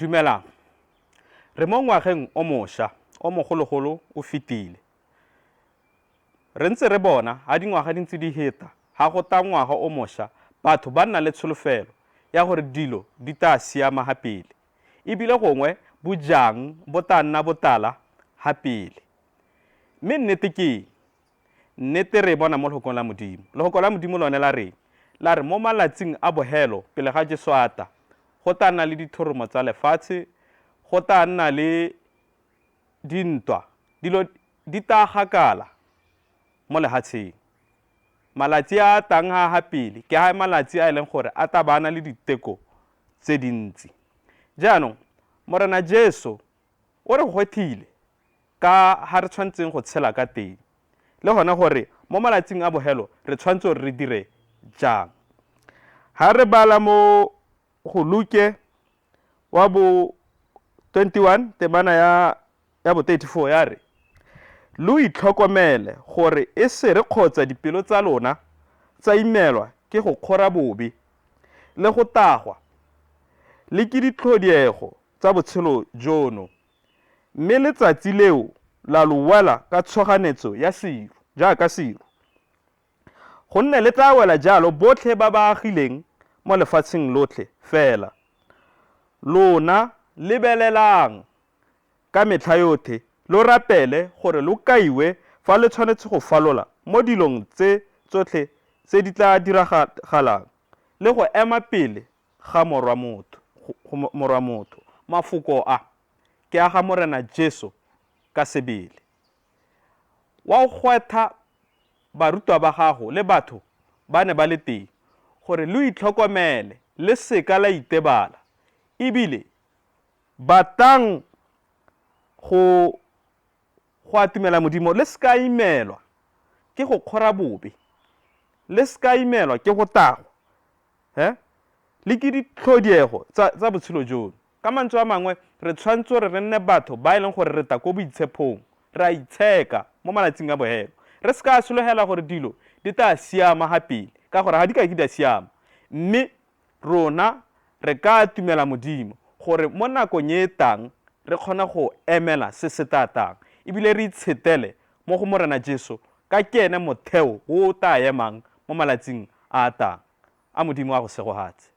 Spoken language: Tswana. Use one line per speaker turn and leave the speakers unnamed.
Dumelang. Re mo ngwageng o mošwa, o mogologolo o fetile. Re ntse re bona ha dingwaga di ntse di heta, ha go ta ngwaga o mošwa, batho ba nna le tsholofelo ya gore dilo di ta siama ha pele. E bile gongwe bojang bo ta nna botala ha pele. Mme nnete ke eng? Nnete re e bona mo Lehokong la Modimo. Lehoko la Modimo lone la reng? La re mo malatsing a bohelo pele ga Jesu a ta, go tla nna le dithoromo tsa lefatshe, go tla nna le dintwa, dilo di tla gakala mo lehatsheng. Malatsi a a tang a ha pele ke a malatsi a e leng gore a tla ba na le diteko tse dintsi. Jaanong Morena Jesu o re gwethile ka ha re tshwanetseng go tshela ka teng le gone gore mo malatsing a bohelo re tshwanetse gore re dire jang. Ha re bala mo go Luke wa bo 21 temana ya bo 34 ya re, Lo itlhokomele gore e se re kgotsa dipelo tsa lona tsa imelwa ke go kgora bobe le go tagwa le ke ditlhodiego tsa botshelo jono, mme letsatsi leo la lo wela ka tshoganetso ya seru, jaaka seru. Gonne le tla wela jalo botlhe ba ba agileng mo lefatsheng lotlhe fela. Lona lebelelang ka metlha yothe, lo rapele gore lo kaiwe fa le tshwanetse go falola mo dilong tse tsotlhe tse di tla diragalang, le go ema pele ga Morwa motho, Morwa motho. Mafoko a ke a ga Morena Jesu ka sebele. Wa gwetha barutwa ba gago le batho ba ne ba le teng gore lo itlhokomele le seka la itebala, ebile batlang go atumela Modimo, le seka imelwa ke go kgora bobe, le seka imelwa ke go tagwa, he le ke ditlhodiego tsa botshelo jono. Ka mantswe a mangwe, re tshwanetse gore re nne batho ba e leng gore re ta ko boitshephong, re a itsheka mo malatsing a bohelo. Re se ka sologela gore dilo di tla siama ga pele, ka gore ga di ka ke di a siama. Mme rona re ka atumela Modimo gore mo nakong e e tang re kgone go emela se se tla tang, ebile re itshetele mo go Morena Jesu, ka ke ene motheo o o tla emang mo malatsing a a tang. A Modimo a go segogatse.